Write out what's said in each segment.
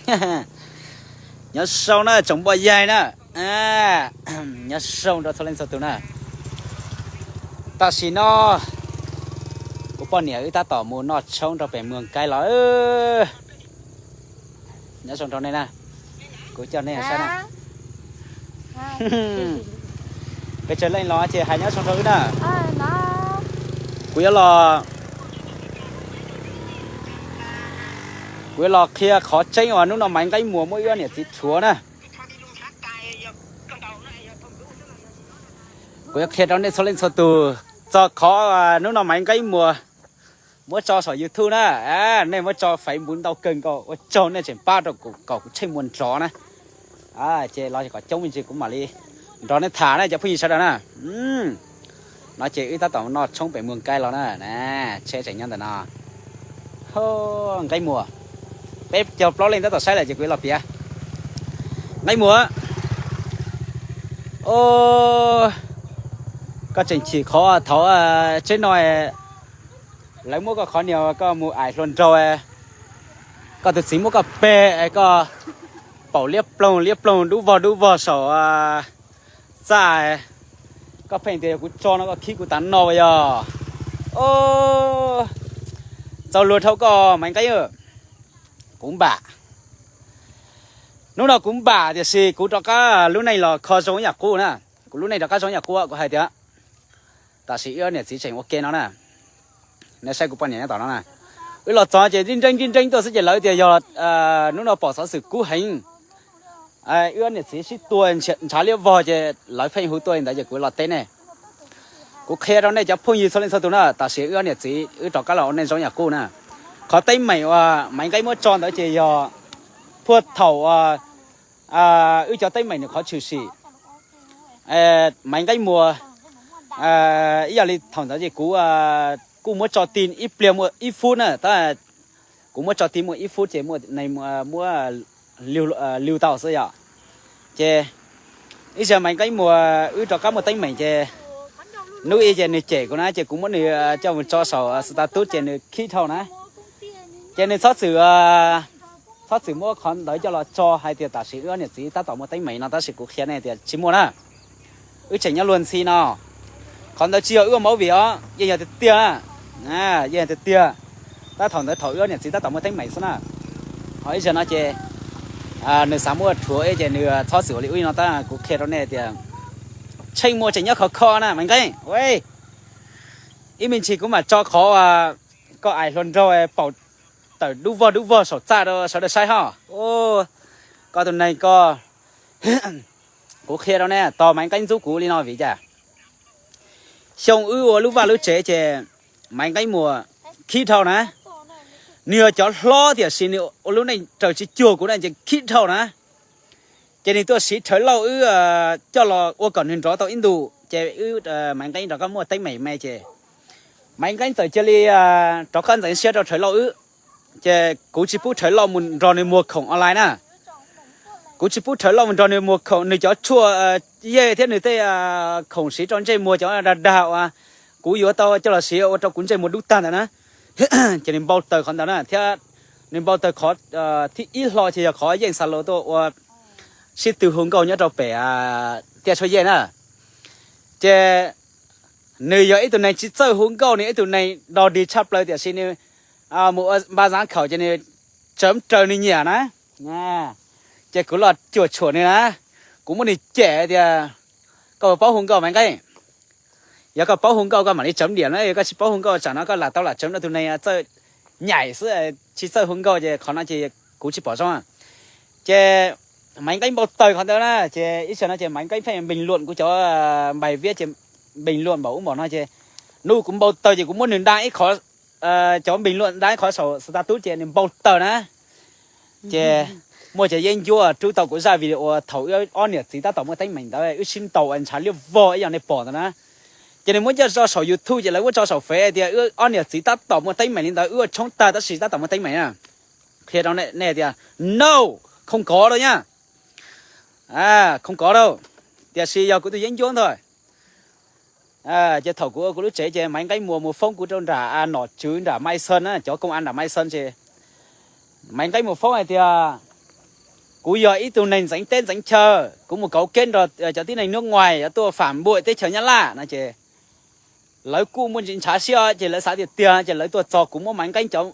Nyob zoo na tsoom poj yawg na, nyob zoo rau txhua leej txhua tus na. Tam sim no kuv poj niam wb tab tom mus noj tshoob rau pem Muas Kaib los. Nyob zoo rau nej na, kuv coj nej saib na. Pes tsawg leej los ces hais nyob zoo rau wb na. Kuv yuav los, kuv yuav los qhia qhov tseeb uas hnub no Maiv Nqeeb Muas muab wb ob niam txiv rhuav na. Kuv yuav qhia rau nej txhua leej txhua tus txog qhov hnub no Maiv Nqeeb Muas muab tso saum YouTube na. Nej muab tso Facebook ntau kawg nkaus, ua tsaug nej tseem pab rau kuv kom kuv tsheej muag nrov na. Ces los kom coob me ntsis kuv mam li nrog nej tham na cov phooj ywg sawv daws na. No ces wb tab tom noj tshoob pem Muas Kaib los na, tsheb tseem nyob ntawm no. Nqeeb Muas, peb caug plaub leej tab tom saib lawm ces kuv yuav los piav. Nqeeb Muas, koj tseem chim qhov thaum tsheb no lawv muab koj qhov niag koj mus aim hluas nraug, koj tus txiv muab koj peg, koj paum liab ploog liab ploog dub vog dub vog saum txaj, koj pheej tias yog kuv tso no koj khib kuv tav no yog. Txaus luag dhau koj Maiv Nqeeb. Kuv npam, hnub no kuv npam tiam sis kuv rov qab lub neej los kho zoo ib yam qub na. Kuv lub neej rov qab zoo ib yam qub, kuv hais tias tam sim wb niam txiv tseem ua ke no na. Nej saib kuv poj niam nyob tom no na. Wb los txog ces nrib nreeb nrib nreeb tuaj xwb ces lawv tias yog hnub no pom xov xwm kub heev, wb niam txiv sib tua ntshav liab vog ces lawv pheej hu tuaj li ntawd ces kuv los teb nej. Kuv qhia rau nej cov phooj ywg txhua leej txhua tus na, tam sim wb niam txiv wb rov qab los ua neej zoo ib yam qub na. Qhov teeb meem uas Maiv Nqeeb muab tso ntawd ces yog puag thaum wb cov teeb meem nws qhov tshwm sim. Maiv Nqeeb Muas, ib yam li thaum ntawd ces kuv kuj muab tso ti ib pliag muaj ib fub na, tab kuv muab tso ti muaj ib fub ces muaj, muab liu tau xwb yom. Ces ib zaug Maiv Nqeeb Muas wb rov qab muaj teeb meem ces hnub ib ces nws cem kuv na ces kuv muab nws coj mus tso saum status ces nws khib dhau na. Ces nws txhob txwm, txhob txwm muab qhov ntawd coj los tso hais tias tam sim wb niam txiv tab tom muaj teeb meem no, tab sis kuv qhia nej tias tsis muaj na. Wb tseem nyob luag ntxhi no. Qhov ntawd tsis yog wb ua movie os, yeej yog tiag tiag, yeej yog tiag tiag. Tab thaum ntawd thaum wb niam txiv tab tom muaj teeb meem xwb na. Ho ib zaug no ces nws xav muab rhuav ces nws txhob txwm ua li ub li no, tab kuv qhia rau nej tias tsheej muag tseem nyob khov kho na Maiv Nqeeb. Ib me ntsis kuv mam tso qhov koj aim hluas nraug paum tawm dub vog dub vog saum txaj rau sawv daws saib ho. Koj tus neeg ko, kuv qhia rau nej, tos Maiv Nqeeb ntxub kuv li no vim cas? Xyoo wb ua lub vaj lub tsev ces Maiv Nqeeb Muas khib dhau na. Nws yog cov hlob tiam sis nws ua lub neej raws tsis cuag kuv na ces khib dhau na. Ces nws tuaj siv Rhawv Lauj wb coj los ua kom nws nrov tau ib ntus ces wb Maiv Nqeeb rov qab muaj teeb meem me ces Maiv Nqeeb txawm cia li rov qab ntxeev siab rau Rhawv Lauj wb. Ces kuv tsis pub Rhawv Lauj mus nrog nws muag khoom online na. Kuv tsis pub Rhawv Lauj mus nrog nws muag khoom, nws cov tshuaj yej thiab nws tej khoom siv rau ntsej muag cov dag dag uas kuv yuav tau coj los siv ua rau kuv ntsej muag dub tag ntawd na. Ces nws npau taws qhov ntawd na, thiab nws npau taws qhov thib ib hlo ces yog qhov yeej xa lus tuaj ua sib tw hu nkauj nyob rau pem tiaj tshuaj yej na. Ces nws yog ib tug neeg tsis txawj hu nkauj, nws ib tug neeg dog dig tshaj plaws tiam sis nws mus ua npa zav khaum ces nws tsawv raws nws nyiam na. Ces kuv los cuam tshuam nws na, kuv muab nws cem tias koj puas paub hu nkauj Maiv Nqeeb? Yog koj paub hu nkauj koj mam li tsawv diam na, yog koj tsis paub hu nkauj tsam no koj lam tau lam tsawv no tus neeg txawj nyaim xwb, tsis txawj hu nkauj ces qhov no ces kuv tsis pom zoo. Ces Maiv Nqeeb npau taws qhov ntawd na, ces ib zaug no ces Maiv Nqeeb pheej bình luận kuv cov bài viết ces bình luận npaum ub npaum no ces hnub kuv npau taws ces kuv muab nws da ib qho, cov bình luận da ib qho saum status ces nws npau taws na. Ces muaj cov yeeb ncuab rub tau kuv zaj video thaum wb ob niam txiv tab tom muaj teeb meem ntawd wb sib ntaus ntshav liab vog ib yam nej pom ntawd na. Ces nws muab coj tso saum YouTube ces lawv muab tso saum Fev tias wb ob niam txiv tab tom muaj teeb meem li ntawd, wb ua tshoob tag tab sis tab tom muaj teeb meem na. Qhia rau nej tias no, không có đâu nha, không có đâu, tiam sis yog kuv tus yeeb ncuab ntag. Ces thaum kuv ua kuv lub tsev ces Maiv Nqeeb Muas mus foob kuv rau nram nom tswv nram Mai Xon na, cov công an nram Mai Xon ces Maiv Nqeeb Muas foob hais tias kuv yog ib tug neeg ntxeev teb ntxeev chaw, kuv mus kauv keb nrog cov tib neeg hnub nguaim yuav tuaj fam npuam teb chaws Nyab Laj no ces lawv kuj muaj ntsis ntshav siab ces lawv xav tias tiag ces lawv tuaj txog kuv muab Maiv Nqeeb cov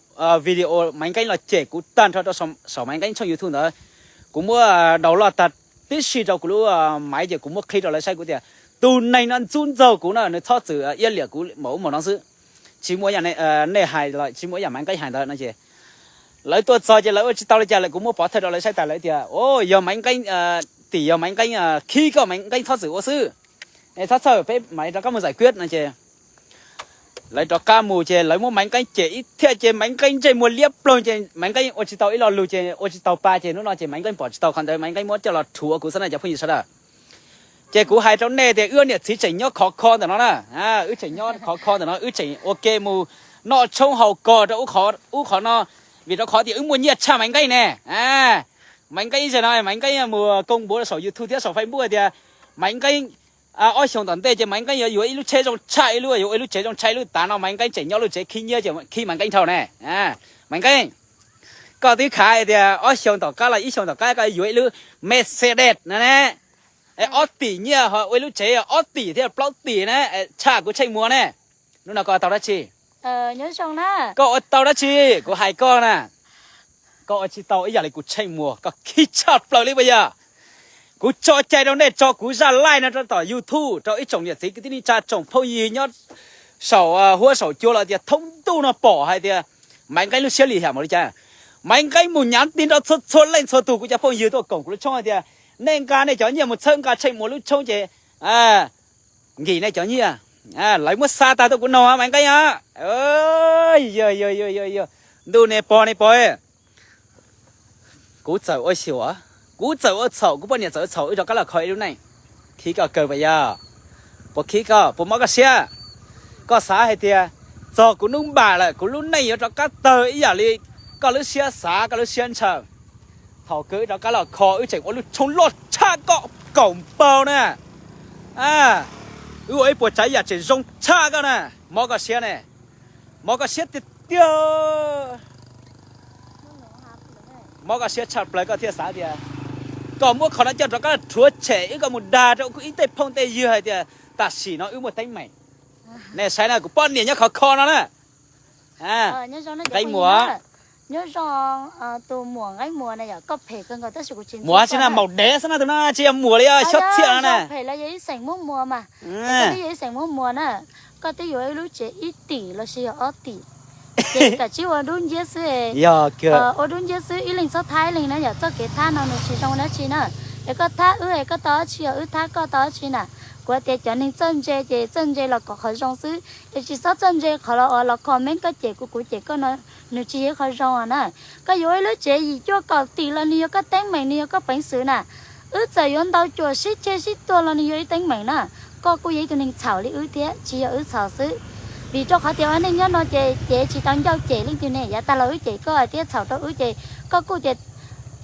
video Maiv Nqeeb los cem kuv tag nrho rau saum Maiv Nqeeb tshooj YouTube ntawd. Kuv muab download tag tib si rau kuv lub Maiv ces kuv muab qhib rau lawv saib kuv tias tus neeg no ntxub ntxaug kuv na, nws txhob txwm iab liam kuv npaum ub npaum no xwb. Tsis muaj ib yam nej hais los tsis muaj ib yam Maiv Nqeeb hais ntawd no ces lawv tuaj txog ces lawv ua tsis tau li cas lawv, kuv muab pov thawj rau lawv saib tas lawv tias o yog Maiv Nqeeb, tim yog Maiv Nqeeb khib koj, Maiv Nqeeb txhob txwm ua xwb, txhob txhawj, peb mam li rov qab mus zais kuib no ces lawv rov qab mus ces lawv muab Maiv Nqeeb cem ib thiaj ces Maiv Nqeeb ntsej muag liab ploog ces Maiv Nqeeb ua tsis tau ib lo lus ces ua tsis tau pa ces hnub no ces Maiv Nqeeb pom tsis tau qhov ntawd Maiv Nqeeb muab coj los rhuav kuv xwb na cov phooj ywg sawv daws. Ces kuv hais rau nej tias wb niam txiv tseem nyob khov kho ntawm no na, wb tseem nyob khov kho ntawm no, wb tseem ua ke mus noj tshoob haus kos rau ub qhov no, vim rau qhov tias wb muaj nyiaj tshaj Maiv Nqeeb ne. Maiv Nqeeb zaum no Maiv Nqeeb mus koo npuav saum YouTube thiab saum Facebook tias Maiv Nqeeb ob xyoos tom ntej ces Maiv Nqeeb yuav yuav ib lub tsheb zoo tshaj ib lub, yuav ua ib lub tsev zoo tshaj ib lub, tav no Maiv Nqeeb tseem nyob lub tsev khib nyiab ces khib Maiv Nqeeb dhau ne. Maiv Nqeeb, koj twb khav tias ob xyoos tom qab los ib xyoos tom qab koj yuav ib lub Mercedes no ne, ob tim nyiaj ho ua ib lub tsev ob tim thiab plaub tim na, tshaj kuv Tsheej Muas ne. Hnub no koj ua tau dab tsi? Koj ua tau dab tsi? Kuv hais koj na, koj ua tsis tau ib yam li kuv Tsheej Muas, koj khib tshaj plaws li puas yog? Kuv tso cai rau nej tso kuv zaj live no rau tom YouTube rau ib tsoom niam txiv kwv tij neej tsa tsoom phooj ywg nyob saum huab saum cua los tias thoob ntuj no pom hais tias Maiv Nqeeb lub siab lim hiam npaum li cas. Maiv Nqeeb mus nyav ti nrog txhua txhua leej txhua tus kuv cov phooj ywg tuaj koom kuv lub tshoob hais tias nej nqa nej cov nyiaj mus txhawb nqa Tsheej Muas lub tshoob ces nkim nej cov nyiaj. Lawv muab xa tag tuaj kuv no Maiv Nqeeb. Yog, yog, yog, yog, ntuj nej pog nej pog, kuv txawm ua xyuam, kuv txawm ua txhaum, kuv poj niam txawm ua txhaum wb rov qab los kho ib lub neej. Khib koj kawg puas yog? Puas khib koj, puas mob koj siab? Koj xav hais tias txog kuv hnub npam lawm kuv lub neej yuav rov qab tawg ib yam li koj lub siab xav koj lub siab ntshaw. Thaum kawg wb rov qab los kho wb tseem ua lub tshoob loj tshaj koj kaum npaug na. Wb ua ib puas tsav yam tseem zoo tshaj koj na. Mob koj siab ne, mob koj siab tiag tiag. Mob koj siab tshaj plaws koj thiaj xav tias koj muab qhov no coj rov qab rhuav tshem wb, koj mus dag rau ib tej phooj tej ywg hais tias tam sim no wb muaj teeb meem. Nej saib na, kuv poj niam nyob khov kho no na. Nqeeb Muas, nyob zoo tus muam Nqeeb Muas na, yog koj phem kawg nkaus tab sis kuv tsis Muas tsis na, maum dev xwb na, tus no tsis yog muam li, xyob txhiaj no na. Phem los yog ib xeem muab muas mas, koj twb yog ib xeem muab muas na, koj twb yuav ib lub tsev ib tim los sis yog ob tim, ces kav tsij ua dub nciab xwb, ua dub nciab xwb, ib leeg txhob thab ib leeg na, yog txoj kev thab no nws tsis zoo dab tsi na. Es koj thab wb es koj tau dab tsi, yog wb thab koj tau dab tsi na? Kuv tias cov neeg txawj ntse ces txawj ntse los kom qhov zoo xwb, es tsis txhob txawj ntse qhov los, los comment koj cem kuv kuv cem koj no, nws tsis yog ib qho zoo na. Koj yuav ib lub tsev yim cuaj kaum tim los nws yog koj teeb meem, nws yog koj peev xwm na. Wb txawm yuav ntau cuam sib ceg sib tuag los nws yog ib teeb meem na. Koj kuj yog ib tug neeg txhaum li wb thiab, tsis yog wb txhaum xwb. Vim rau qhov tias ua neej nyob no ces cev tsis tau ncauj cem leej twg ne, yav tag los wb cem koj thiab txhaum rau wb ces koj kuj tias,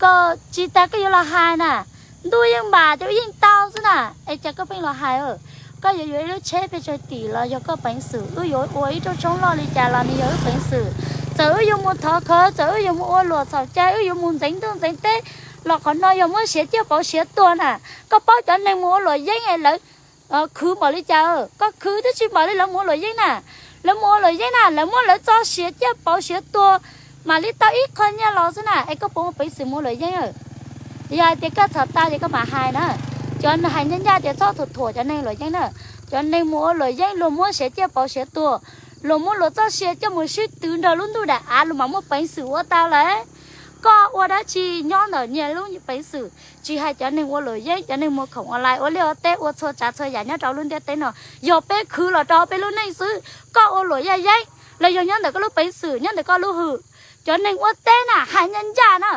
koj tsis tas koj yuav los hais na. Ntuj yeej npam ces wb yeej tau xwb na, es cas koj pheej los hais? Koj yuav yuav ib lub tsheb pes tsawg tim los yog koj peev xwm, wb yuav ua ib rooj tshoob loj li cas los nws yog wb peev xwm. Txawm wb yuav mus thov khawv, txawm wb yuav mus ua luam txhaum cai, wb yuav mus ntxeev ntuj ntxeev teb los qhov no yog muab siav ciaj pauv siav tuag na. Koj paub cov neeg mus ua luam yeeb es lawv khwv npaum li cas? Koj khwv twb tsis npaum li lawv mus ua luam yeeb na. Lawv mus ua luam yeeb na, lawv muab lawv txoj siav ciaj pauv siav tuag mam li tau ib qho nyiaj los xwb na, es koj puas muaj peev xwm mus ua luam yeeb? Yog hais tias koj txhaum tag ces koj mam hais na. Cov hais ncaj ncaj tias txhob thuam thuam cov neeg luam yeeb na. Cov neeg mus ua luam yeeb luag muab siav ciaj pauv siav tuag, luag muab luag txoj sia coj mus sib twv nrog lub ntuj daim av luag mam muaj peev xwm ua tau lawm. Koj ua dab tsi nyob ntawm nyias lub peev xwm, tsis hais cov neeg ua luam yeeb, cov neeg muag khoom online, ua liaj ua teb, ua txhua tsav txhua yam nyob rau lub ntiaj teb no, yog peb khwv los rau peb lub neej xwb. Koj ua luam yaj yeeb los yog nyob ntawm koj lub peev xwm, nyob ntawm koj lub hwm. Cov neeg ua teb na, hais ncaj ncaj na,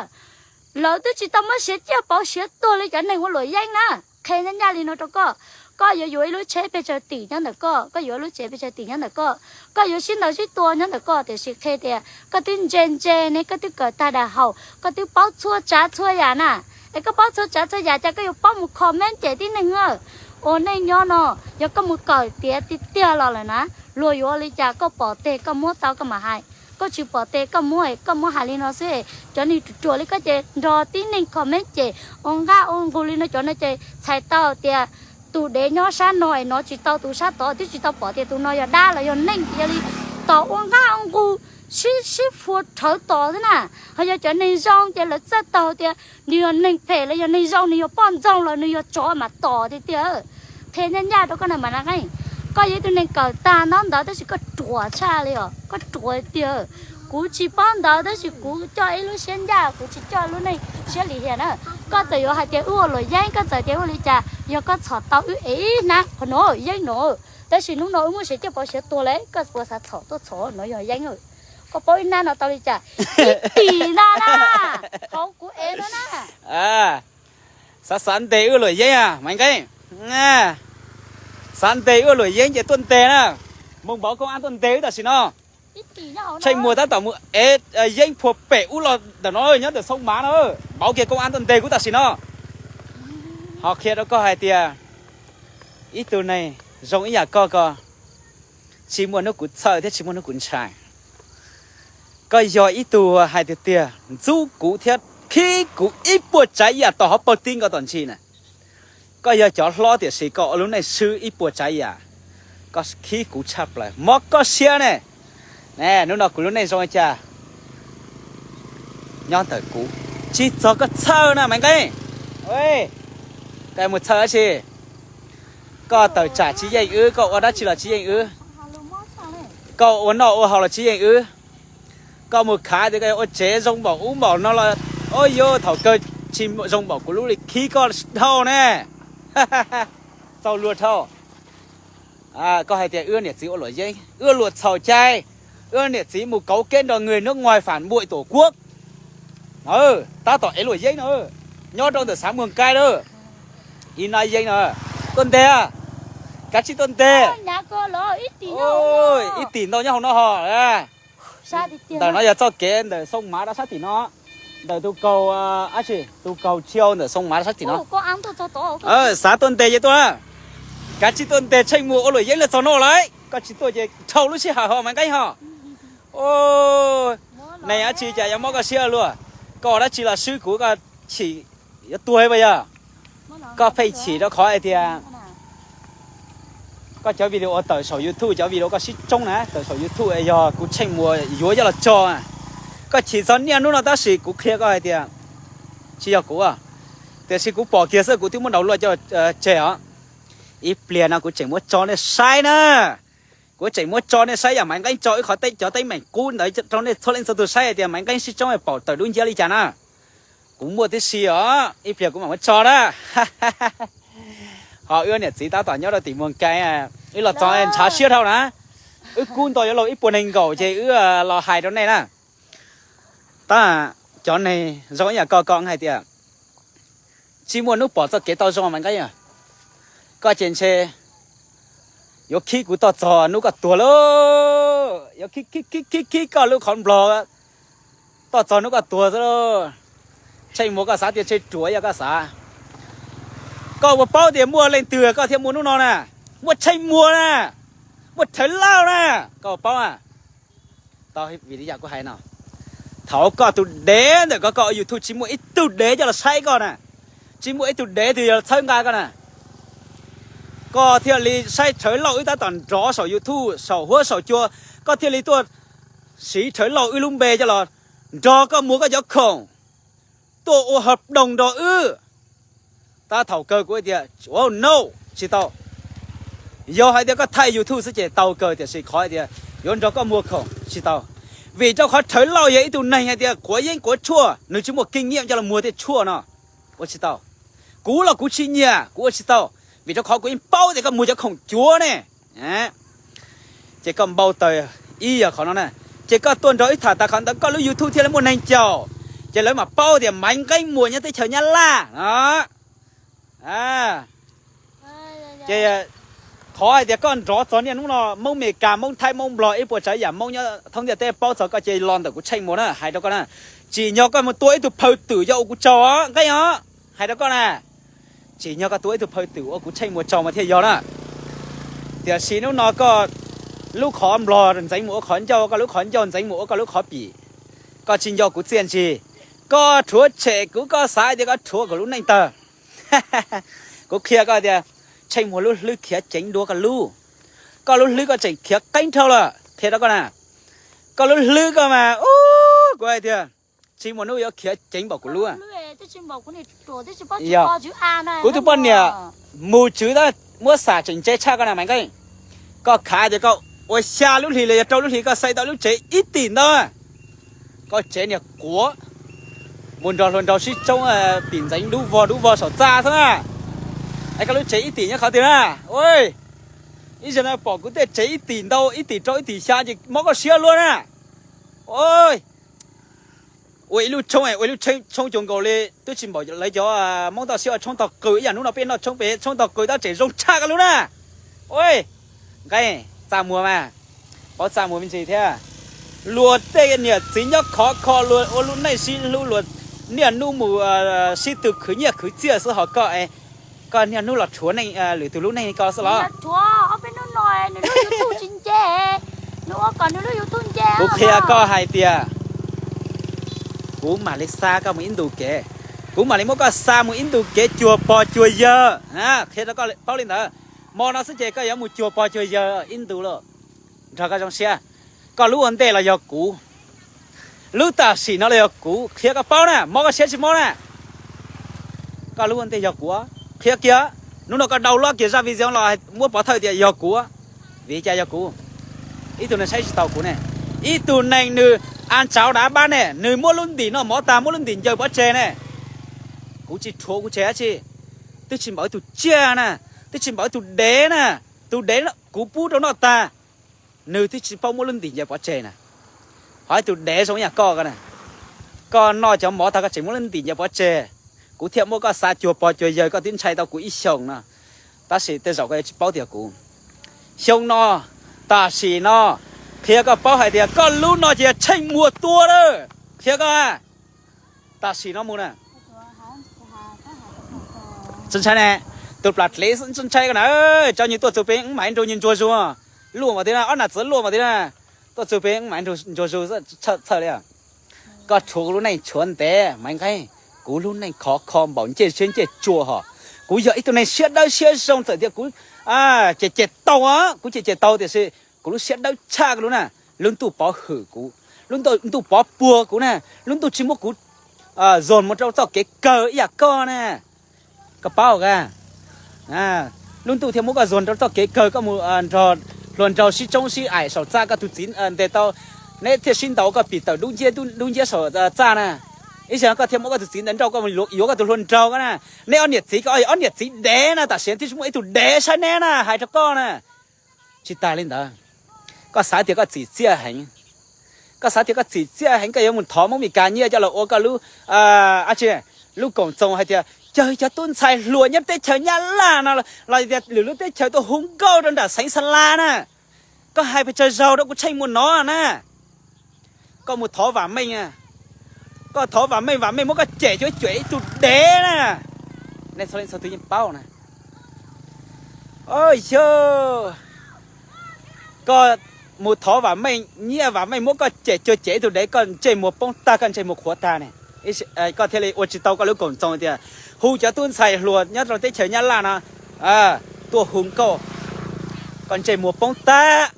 lawv twb tsis tau muab siav ciaj pauv siav tuag li cov neeg ua luam yeeb na. Qhia ncaj ncaj li no rau koj, koj yuav yuav ib lub tsheb pes tsawg tim nyob ntawm koj, koj yuav lub tsev pes tsawg tim nyob ntawm koj, koj yuav sib ntaus sib tua nyob ntawm koj, tiam sis qhia tias koj twb ntse ntse ne, koj twb kawm tag daim haum, koj twb paub txhua tsav txhua yam na. Es koj paub txhua tsav txhua yam cas koj yuav paub mus comment cem tib neeg? Ua neej nyob no, yog koj mus kawm tiav tiag tiag los lawm na, luag yuav ua li cas koj pom teg koj muab tau koj mam hais. Koj tsis pom tes koj muab, koj muab hais li no xwb. Cov neeg ruam ruam li koj ces nrog tib neeg comment ces ua nqaj ua nqug li no, cov no ces txhais tau tias tus dev nyob sab no es hnov tsis tau tus sab tod, twb tsis tau pom tias tus no yog dab los yog neeg, yog li tos ua nqaj ua nqug sib sib fua rhawv tos xwb na. Ho yog cov neeg zoo ces lawv txawj taug tias nws yog neeg phem los yog neeg zoo, nws yog poj ntxoog los nws yog tsov mas tos tiag tiag. Qhia ncaj ncaj rau koj na Maiv Nqeeb, koj yog ib tug neeg kawm tag ntaub ntawv tab sis koj ruam tshaj li os, koj ruam tiag. Kuv tsis paub ntawv tab sis kuv coj ib lub siab ncaj, kuv tsis coj lub neej siab lim hiam na. Koj txawm yuav hais tias wb ua luam yeeb, koj txawm tias ua li cas, yog koj txhom tau wb ev ib hnab qhov no yeeb no, tab sis hnub no wb muab siav ciaj pov siav tuag lawm, koj puas xav txhom tuaj txhom no yog yeeb. Koj paub ib hnab no tau li cas? Ib tis ntag na, hauv kuv ev no na. Xav xav ntes wb luam yeeb a Maiv Nqeeb? Xav ntes wb luam yeeb ces tuaj ntes na. Mus npaum koj ab tuaj ntes wb tam sim no. Tsheej Muas tab tom mus ev yeeb phua pem ub los ntawm no, nyob ntawm Xoo Mav no. Npaum kiag koj ab tuaj ntes kuv tam sim no. Ho qhia rau koj hais tias ib tug neeg zoo ib yam koj ko, tsis muaj hnub kuv txhawj thiab tsis muaj hnub kuv ntshai. Koj yog ib tug hais tiag tiag ntxub kuv thiab khib kuv ib puas tsav yam tom hauv paus ti nkaus tom ntsis na. Koj yog cov hlob tiam sis koj ua lub neej swb ib puas tsav yam, koj khib kuv tshaj plaws mob koj siab ne. Ne, hnub no kuv lub neej zoo li cas nyob ntawm kuv, tsis txog koj txhawj na Maiv Nqeeb. Koj mus txhawj dab tsi? Koj tawm tsam tsis yeej wb, koj ua dab tsi los tsis yeej wb, koj ua noj ua haus los tsis yeej wb. Koj mus khav tias koj yuav ua tsev zoo npaum ub npaum no los, o yo, thaum kawg tsis zoo npaum kuv lub li khib koj dhau ne. Txaus luag dhau. Koj hais tias wb niam txiv ua luam yeeb, wb luam txhaum cai, wb niam txiv mus kauv kev nrog người nước ngoài phản bội tổ quốc. Tab tom ev luam yeeb no, nyob rau ntawm xav Muag Nkai lawm. Ib nab yeeb no, tuaj ntes, kav tsij tuaj ntes. Ib tim ntau nyob hauv no ho. Ntawm no yog txoj kev ntawm Xoo Mav rau sab tim no, ntawm tus kaug, ab tsi, tus kaug Tshiau ntawm Xoo Mav rau sab tim no. Xav tuaj ntes ces tuaj, kav tsij tuaj ntes, Tsheej Muas ua luam yeeb los txog no lawm, koj tsis tuaj ces dhau lub sij hawm ho Maiv Nqeeb ho. Neeg dab tsi cas yuav mob koj siab luaj? Koj ua dab tsi los swb kuv, koj chim yuav tuag puas yog? Koj pheej chim rau qhov hais tias koj cov video tawm saum YouTube, cov video koj sib tsoob na tawm saum YouTube yog kuv Tsheej Muas yuav coj los tso. Koj chim txog niaj hnub no tab sis kuv qhia koj hais tias tsis yog kuv, tiam sis kuv pom kiag xwb kuv twb muab download coj tseg os. Ib pliag no kuv tseem muab tso nej saib na. Kuv tseem muab tso nej saib yam Maiv Nqeeb tso wb qhov teb, cov teeb meem qub ntawd rau nej txhua leej txhua tus saib hais tias Maiv Nqeeb sib tsoob pom tawm dub nciab li cas na. Kuv muaj tib si os, ib pliag kuv mam muab tso na. Ho wb niam txiv tab tom nyob rau tim Muag Nkai, wb los txog ntshav siab dhau na. Wb kub nto yuav luag ib puas nees nkaum ces wb los hais rau nej na. Tab cov neeg zoo ib yam koj ko hais tias tsis muaj hnub pom txoj kev tau zoo Maiv Nqeeb. Koj ces ntshe yuav khib kuv toj txog hnub koj tuag lauj, yuav khib khib khib khib koj lub qhov nplog toj txog hnub koj tuag xwb lauj. Tsheej Muas koj xav tias tsheej ruam yog koj xav. Koj puas paub tias muaj leej twg koj thiaj muaj hnub no na? Muaj Tsheej Muas na, muaj Rhawv Lauj na, koj puas paub na? Tau vim li yam kuv hais no, thaum koj tus dev ntawm koj, koj ua YouTube tsis muaj ib tug dev coj los saib koj na, tsis muaj ib tug dev twg yog txhawb nqa koj na. Koj thiaj li saib Rhawv Lauj wb tab tom nrov saum YouTube saum huab saum cua, koj thiaj li tuaj siv Rhawv Lauj wb lub npe coj los nrog koj muag koj cov khoom, tuaj ua hợp đồng nrog wb. Tab thaum kawg kuv tias, no, tsis tau. Yog hais tias koj thaij YouTube xwb ces tau kawg, tiam sis qhov hais tias yuav nrog koj muag khoom tsis tau. Vim rau qhov Rhawv Lauj yog ib tug neeg hais tias quav yeeb quav tshuaj, nws tsis muaj kinh nghiệm coj los muag tej tshuaj no. Ua tsis tau. Kuv los kuv tsis nyiam, kuv ua tsis tau, vim rau qhov kuv yeej paub tias koj muag cov khoom cuav ne. Ces koj npau taws ib yam qhov no na, ces koj tuaj nrog wb tham tas qhov ntawd koj lub YouTube thiaj li muaj neeg caum, ces lawv mam paub tias Maiv Nqeeb muag nyob teb chaws Nyab Laj no. Ces qhov hais tias koj nrov txog niaj hnub no, Hmoob Mes Kas, Hmoob Thaib, Hmoob Nplog, ib puas tsav yam Hmoob nyob thoob ntiaj teb paub txog koj ces los ntawm kuv Tsheej Muas na, hais rau koj na. Tsim nyog koj mus tua ib tug phaw twm yog ua kuv tsaug os, Nqeeb os, hais rau koj na. Tsim nyog koj tua ib tug phaw twm ua kuv Tsheej Muas tsaug mas thiaj yog na. Tiam sis hnub no koj lub qhov nplog ntxeev mus ua qhov ncauj, koj lub qhov ncauj ntxeev mus ua koj lub qhov pim. Koj tsis nco kuv txiaj ntsig, koj rhuav tshem kuv, koj xav tias koj rhuav kuv lub neej tawg. Kuv qhia koj tias, Tsheej Muas lub hlwb khiav ceev dua koj lub. Koj lub hlwb koj tseem khiav qeeb dhau lawm, qhia rau koj na. Koj lub hlwb koj mas, kuv hais tias, Tsheej Muas hnub yuav khiav ceev npaum kuv lub. Yog kuv tus poj niam mus tswv tab muab xam tseem ntse tshaj koj na Maiv Nqeeb. Koj khav tias koj ua xya lub hlis los yog rau lub hlis koj xaiv tau lub tsev ib tim ntau, koj tsev niag quav, mus nrog hluas nraug sib tsoob pim ntxeev dub vog dub vog saum txaj xwb na. Es koj lub tsev ib tim nyob qhov twg na? Ua, ib zaug no pom kuv tej tsev ib tim ntau, ib tim rau ib tim xya ces mob koj siab luaj na. Ua, ua ib lub tshoob, ua ib lub tshoob cuag nkaus li twb tsis npaum lawv cov Hmoob toj siab ua tshoob tog qws ib yam. Hnub no peb noj tshoob pem tshoob tog qws tab tseem zoo tshaj koj lub na. Ua, Nqeeb, Txaj Muas mas, paub Txaj Muas me ntsis thiab. Luag tej niam txiv nyob khov kho, luag ua lub neej sib hlub, luag niaj hnub mus sib tw khwv nyiaj khwv txiaj xwb, ho koj, koj niaj hnub los rhuav neej, lwm tus lub neej li ko xwb los? Kuv qhia koj hais tias, kuv mam li xa koj mus ib ntu kev, kuv mam li muab koj xa mus ib ntu kev cuag pog cuag yawg. Qhia rau koj paub li ntawd, hmo no xwb ces koj yuav mus cuag pog cuag yawg ib ntu lauj. Nrog koj zoo siab, koj lub ua ntej los yog kuv, lub tam sim no los yog kuv. Qhia koj paub na, mob koj siab tsis mob na? Koj lub ua ntej yog kuv, qhia kiag. Hnub no koj download kiag zaj video los muab pov thawj tias yog kuv, vim cas yog kuv? Ib tug neeg saib tsis taus kuv ne, ib tug neeg nws a ntsauv dav pab ne, nws muab lub ntim noj mov tag, muab lub ntim ncaws pov tseg ne. Kuv tsis rhuav kuv tseg dab tsi, twb tsis npaum ib tug tsiaj na, twb tsis npaum ib tug dev na. Tus dev kuv pub rau noj tag, nws twb tsis paub muab lub ntim ncaws pov tseg na. Ho ib tug dev zoo ib yam koj ko na, koj noj cov mov tag koj tseem muab lub ntim ncaws pov tseg, kuv thiaj muab koj xa cuag pog cuag yawg, koj twb ntshai tau kuv ib xyoos no. Tab sis tej zaum koj yuav tsis paub tias kuv, xyoo no, tam sim no, qhia koj paub hais tias koj lub no ces yog Tsheej Muas tua lawm. Qhia koj, tam sim no mus na, tsis ntshai ne, tus plas dlev tsis ntshai koj na. Tso nyuag tuaj txug pem wb mam nrug nyuag ntsuag zus. Luaj mas tiag na, ob nam txwv luaj mas tiag na. Tuaj txug pem wb mam nrug ntsuag zus, txhawj li. Koj rhuav kuv lub neej tshuav ntev Maiv Nqeeb, kuv lub neej khov kho npaum ncej siab ncej tsua hos. Kuv yog ib tug neeg siab dawb siab zoo, txawm tias kuv cem cem tau, kuv cem cem tau tiam sis kuv lub siab dawb tshaj koj lub na. Lub ntuj pov hwm kuv, lub ntuj pov puag kuv na, lub ntuj tsis muab kuv zog mus rau txoj kev kawg ib yam koj na. Koj paub a, lub ntuj thiaj muab koj zog rau txoj kev kawg, koj mus nrog hluas nraug sib tsoob sib aim saum txaj, koj tus txiv ntes tau, neb thiaj sib ntaus koj pim tawm dub nciab dub nciab saum txaj na. Ib zaug koj thiaj muab koj tus txiv ntes nrauj koj mus yuav koj tus hluas nraug ko na. Neb ob niam txiv ko ob niam txiv dev na, tam sim twb tsis muaj ib tug dev saib neb na, hais rau koj na. Tsis tas li ntawd, koj xav tias koj txim txiaj heev, koj xav tias koj txim txiaj heev, koj yuav mus thov Hmoob Meskas nyiaj coj los ua koj lub, lub koom txoos hais tias cog cov tub ntxhais hluas nyob teb chaws Nyab Laj no los tias lwm lub teb chaws tuaj hu nkauj rau nram xeev Xa Las na. Koj hais pes tsawg zaus rau kuv Tsheej Muas no na. Koj mus thov Vam Meej, koj thov Vam Meej, Vam Meej muab koj cem cuag cuag ib tug dev na. Nej txhua leej txhua tus yeej paub na. Yog koj mus thov Vam Meej nyiaj, Vam Meej muab koj cem cuag cem ib tug dev, koj ntsej muag poob tag, koj ntsej muag qhuav tag ne. Koj thiaj li ua tsis tau koj lub koom txoos tias hu cov tub ntxhais hluas nyob rau teb chaws Nyab Laj no tuaj hu nkauj, koj ntsej muag poob tag.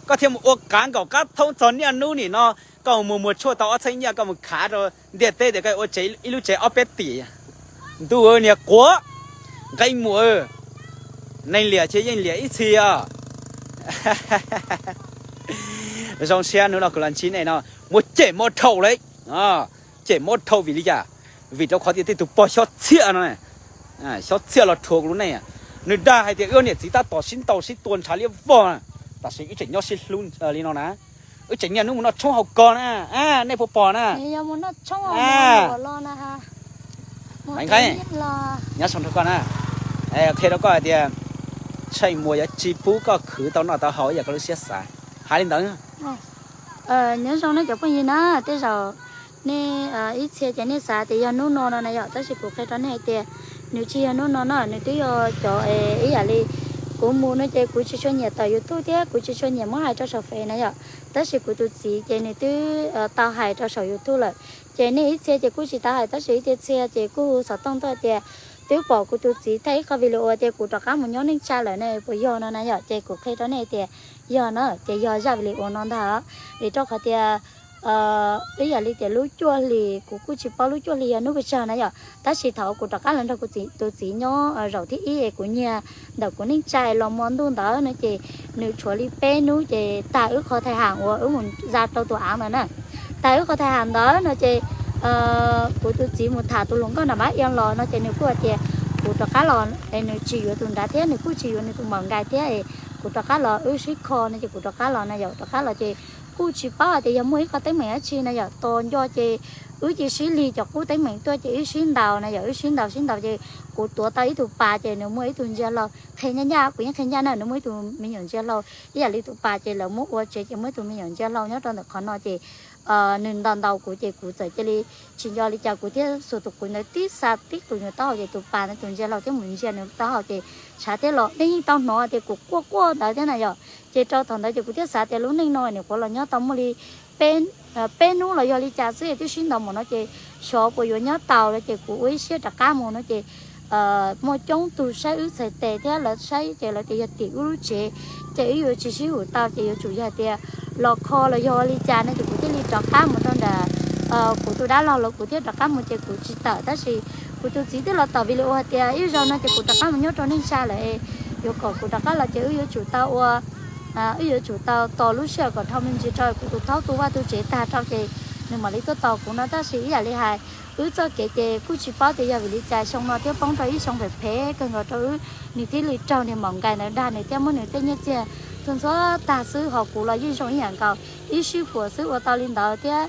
Koj thiaj mus ua qav nkaum qab thoob txog niaj hnub nim no, koj mus muag tshuaj tau ob txheeb nyiaj, koj mus khav rau ntiaj teb tias koj ua tsev ib lub tsev ob peb tim. Ntuj niag quav, Nqeeb Muas, neeg liam ces yeej liam ib txhis os. Zoo siab hnub no kuv los ntsib nej no, muab cem mob dhau lawm. Cem mob dhau vim li cas? Vim rau qhov tias tej tus pog Xyob Txhiaj no, Xyob Txhiaj los rhuav kuv lub neej. Nws dag hais tias wb niam txiv tab tom sib ntaus sib tua ntshav liab vog, tam sim wb tseem nyob sib hlub li no na. Wb tseem niaj hnub mus noj tshoob hauv kos na, nej puas pom na? Maiv Nqeeb, nyob zoo rau koj na. Qhia rau koj hais tias Tsheej Muas yuav tsis pub koj khwv tau noj tau haus ib yam koj lub siab xav. Hais li ntawd. Nyob zoo nej cov phooj ywg na, tej zaum nej ib txhia ces nej xav tias yog hnub no no na yom, tab sis kuv qhia rau nej hais tias nws tsis yog hnub no no, nws twb yog cov ib yam li Kuv mus no ces kuv tsis tshua nyiam tawm YouTube thiab kuv tsis tshua nyiam muab hais rau saum Fev na yom. Tab sis kuv tus txiv ces nws twb tau hais rau saum YouTube lawm. Ces nej ib txhia ces kuj tsis tau hais, tab sis ib txhia txhia ces kuj hu xov tooj tuaj tias twb pom kuv tus txiv thaij ib qho video tias kuv rov qab mus nyob neej tsa lawm ne, puas yog no na yom. Ces kuv qhia rau nej tias yog na, ces yog zaj video no ntag. Vim rau qhov tias ib yam li tias lub cuaj hlis, kuv kuj tsis paub lub cuaj hlis yog hnub pes tsawg na yom, tab sis thaum kuv rov qab los nrog kuv tus txiv nyob zaum thib ib es kuv nyiag ntawm kuv neej tsa los hmo ntuj ntawd no ces nws tshuav li peb hnub ces tag wb qho thais ham uas wb mus za rau tus av ntawd na. Tag wb qho thais ham ntawd no ces kuv tus txiv mus tham tus hluas nkauj nram Mab Iab los no ces nws kuj hais tias kuv rov qab los es nws tsis yuav tus nrad thiab nws kuj tsis yuav nws tus maum nkais thiab es kuv rov qab los wb sib kho no ces kuv rov qab los na yom. Rov qab los ces kuj tsis paub hais tias yog muaj ib qho teeb meem dab tsi na yom. Tos nco ces wb cia sib lig cov qub teeb meem tuaj ces wb sib ntaus na yom, wb sib ntaus sib ntaus ces kuv tuav tau ib tug pas ces nws muaj ib tug ntsia hlau qhia ncaj ncaj, kuv yeej qhia ncaj na, nws muaj ib tug me nyuam ntsia hlau ib yam li tus pas ces lawv muab ua tsev ces muaj ib tug me nyuam ntsia hlau nyob rau ntawm qhov no ces nws ntaus ntaus kuv ces kuv txawm cia li tsis nco li cas kuv thiaj xuas tus qub ntawd tib xa tib tus nws taub hau ces tus pas ntawd tus ntsia hlau thiab mus ntsia nws taub hau ces tshav thiab los nej yeej tau hnov tias kuv quaj quaj ntawd thiab na yom. Ces rau thaum ntawd ces kuv thiaj xav tias lub neej no nyuam qhuav los nyob tau muaj li peb hnub los yog li cas xwb twb sib ntaus mus no ces xyov puas yuav nyob taus los ces kuv ua ib siab rov qab mus no ces muaj coob tug saib wb txhais tes thiab lawv saib ces lawv tias yog tim wb lub tsev ces wb yuav tsis sib hum tau ces yuav tsum yog tias los kho los yog li cas no ces kuv thiaj li rov qab mus rau nram kuv tus dab laug los kuv thiaj rov qab mus ces kuv tsis tawm tab sis kuv tus txiv twb los tawm video hais tias ib zaug no ces kuv rov qab mus nyob rau neej tsa lawm, yuav kom kuv rov qab los ces wb yuav tsum tau ua wb yuav tsum tau tos lub sij hawm kom dhau me ntsis rau kuv tus thaub tu vaj tu tsev tag rau ces nws mam li tuaj tos kuv no tab sis ib yam li hais wb txoj kev ces kuj tsis paub tias yog vim li cas xyoo no thiab poob rau ib xyoo phem phem kawg nkaus rau wb, nws thiaj li raug niag maum nkais ntawd dag nws thiab muab nws tej nyiaj txiag tu ntxhua tag xwb ho kuv los yeej zoo ib yam nkaus, ib sij huam xwb ua tau li ntawd thiab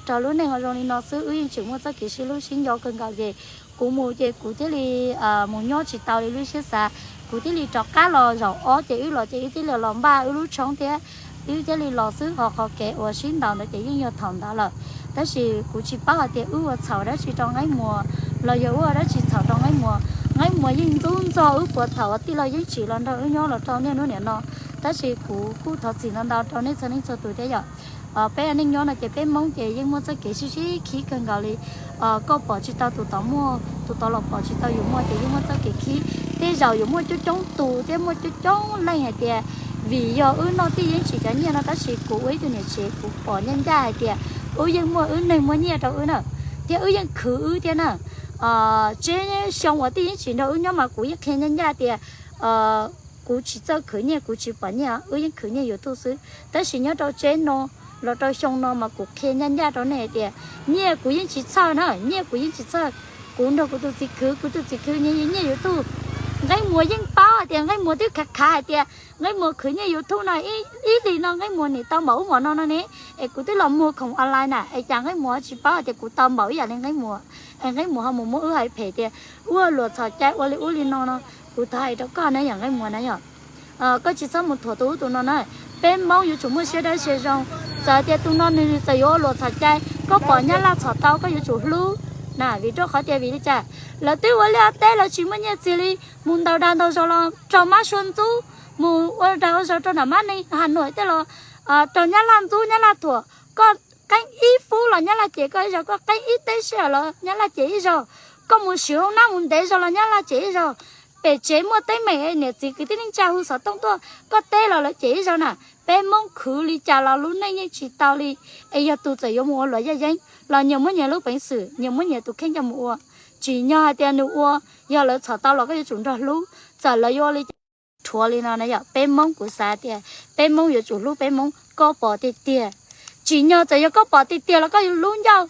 raug lub neej ho zoo li no xwb wb yeej tseem muaj txoj kev sib hlub sib nco kawg nkaus ces kuv mus ces kuv thiaj li mus nyob tsis tau li lub siab xav, kuv thiaj li rov qab los zaum ob ces wb los ces wb thiaj li los npaj wb lub tshoob thiab wb thiaj li los xwb ho qhov kev uas sib ntaus ntawd ces yeej yog thaum ntawd lawm. Tab sis kuv tsis paub hais tias wb ua txhaum dab tsi rau Nqeeb Muas los yog wb ua dab tsi txhaum rau Nqeeb Muas. Nqeeb Muas yeej ntxub ntxo wb puas thaum uas tij laug Yeeb Tsim los nrog wb nyob los rau niaj hnub niam no, tab sis kuv kuj thov txim ntau ntau rau nej txhua leej txhua tus thiab yom. Peb neej nyob no ces peb Hmoob ces yeej muaj txoj kev sib sib khib kawg nkaus li. Koj pom tsis tau tus tod muaj, tus tod los pom tsis tau yus muaj ces yeej muaj txoj kev khib. Tej zaum yuav muaj coob coob tus thiab muaj coob coob leej hais tias vim yog wb noj tij Yeeb Tsim cov nyiaj no tab sis kuv ua ib tug niam tsev kuv pom ncaj ncaj hais tias wb yeej muaj wb neeg muaj nyiaj rau wb na, thiab wb yeej khwv wb thiab na. Tseb xyoo uas tij Yeeb Tsim nrog wb nyob mas kuv yeej qhia ncaj ncaj tias kuv tsis txawj khwv nyiaj, kuv tsis pom nyiaj, wb yeej khwv nyiaj YouTube xwb. Tab sis nyob rau tseb no los rau xyoo no mas kuv qhia ncaj ncaj rau nej hais tias nyiaj kuv yeej tsis txhawj na, nyiaj kuv yeej tsis txhawj. Kuv nrog kuv tus txiv khwv, kuv tus txiv khwv nyiaj YouTube. Nqeeb Muas yeej paub hais tias Nqeeb Muas twb khav khav hais tias Nqeeb Muas khwv nyiaj YouTube no ib hlis no Nqeeb Muas nim tau npaum ub npaum no no ne, es kuv twb los muag khoom online na es cas Nqeeb Muas tsis paub hais tias kuv tau npaum ib yam li Nqeeb Muas, es Nqeeb Muas ho mus muab wb hais phem tias ua luam txhaum cai ua li ub li no no. Kuv thov hais rau koj na yom Nqeeb Muas na yom, koj tsis txhob mus thuam tus ub tus no na. Peb Hmoob yuav tsum muaj siab dawb siab zoo. Txawm tias tus no nws txawm yuav ua luam txhaum cai, koj pom Nyab Laj txhom tau koj yuav tsum hlub na, vim rau qhov tias vim li cas lawv twb ua liaj teb lawv tsis muaj nyiaj txiag li, mus ntaus dag ntaus zog los raug mab sua ntxub, mus ua dag ua zog rau nram mab neeg Has Nuam tej los raug Nyab Laj ntxub Nyab Laj thuam. Koj qeeb ib fub los Nyab Laj cem koj ib zaug, koj qeeb ib teb sij hawm los Nyab Laj cem ib zaug, koj mus swm hoob nab mus ntev zog los Nyab Laj cem ib zaug. Pem tsev muaj teeb meem niam txiv kwv tij neej tsa hu xov tooj tuaj koj teb los lawv cem ib zaug na. Peb Hmoob khwv li cas los lub neej yeej tsis tau li. Es yog tus txawm yuav mus ua luam yaj yeeb los nyias muab nyias lub peev xwm, nyias muab nyias tus kheej coj mus ua. Tsim nyog hais tias nws ua, yog lawv txhom tau los koj yuav tsum nrog hlub. Txawm lawv yuav ua li cas rhuav li no na yom, peb Hmoob kuv xav tias peb Hmoob yuav tsum hlub peb Hmoob, koj pom tiag tiag. Tsim nyog txawm yog koj pom tiag tiag los koj yuav lub ncauj,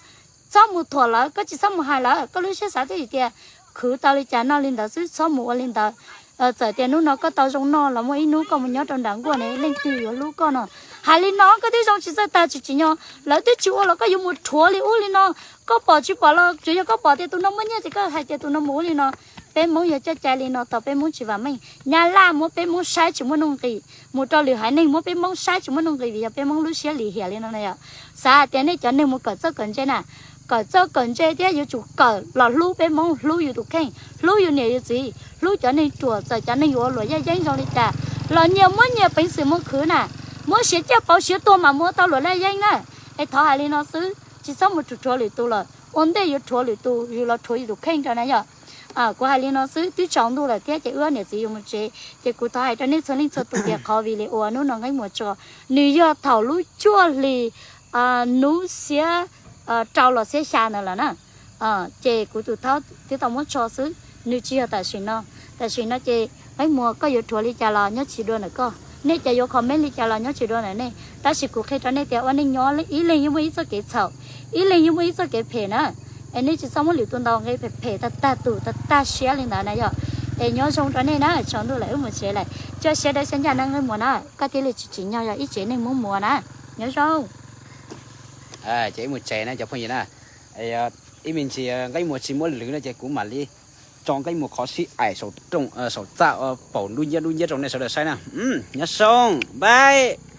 txhob mus thuam lawv, koj tsis txhob mus hais lawv, koj lub siab xav twb yim tias khwv tau li cas noj li ntawd xwb, txhob mus ua li ntawd. Txawm tias hnub no koj tau zoo noj los muaj ib hnub koj mus nyob rau nram nkuaj ne leej twg yuav hlub koj no? Hais li no koj twb zoo tsis txawj tag tsis tsim nyog, lawv twb tsis ua los koj yuav mus rhuav li ub li no. Koj pom tsis pom los tsuas yog koj pom tias tus no muaj nyiaj ces koj hais tias tus no mus ua li no. Peb Hmoob yog coj cai li no tau peb Hmoob tsis vam meej. Nyab Laj muab peb Hmoob saib tsis muaj nuj nqis, mus rau lwm haiv neeg muab peb Hmoob saib tsis muaj nuj nqis vim yog peb Hmoob lub siab lim hiam li no na yom. Xav hais tias nej cov neeg mus kawm txawj kawm ntse na, kawm txawj kawm ntse thiab yuav tsum kawm los hlub peb Hmoob, hlub yus tus kheej, hlub yus niam yus txiv, hlub cov neeg ruam, txawm cov neeg yuav ua luam yaj yeeb zoo li cas los nyias muab nyias peev xwm mus khwv na, muab siav ciaj pauv siav tuag mas muab tau luam yaj yeeb na. Es thov hais li no xwb, tsis txhob mus rhuav lwm tus lawm, ua ntej yuav rhuav lwm tus yus los rhuav yus tus kheej rau na yom. Kuv hais li no xwb, twb tsaus ntuj lawm thiab ces wb niam txiv yuav mus tsev, ces kuv thov hais rau nej txhua leej txhua tus tias qhov video uas hnub no Nqeeb Muas tso, nws yog thaum lub cuaj hlis hnub xiab rau los xiab xya ntawd lawm na. Ces kuv tus thaub twb tau muab tso xwb, nws tsis yog tam sim no. Tam sim no ces Nqeeb Muas koj yuav rhuav li cas los nyob tsis dua ntawm koj, nej cov yuav comment li cas los nyob tsis dua ntawm nej, tab sis kuv qhia rau nej tias ua neej nyob ib leeg yeej muaj ib txoj kev txhaum, ib leeg yeej muaj ib txoj kev phem na. Es nej tsis txhob muab lwm tus ntaus nqi phem phem tag tag tus tag tag siab li ntawd na yom. Es nyob zoo rau nej na, tsaus ntuj lawm wb mus tsev lawm, cia siab dawb siab ncaj na Nqeeb Muas na, koj thiaj li tsis tsim nyog yog ib tsev neeg Hmoob Muas na. Nyob zoo. Ces wb mus tsev na cov phooj ywg na. Ib me ntsis Nqeeb Muas tsis muab lwv no ces kuv mam li tso Nqeeb Muas qhov sib aim saum rooj saum txaj paum dub nciab dub nciab rau nej sawv daws saib na. Nyob zoo, bye.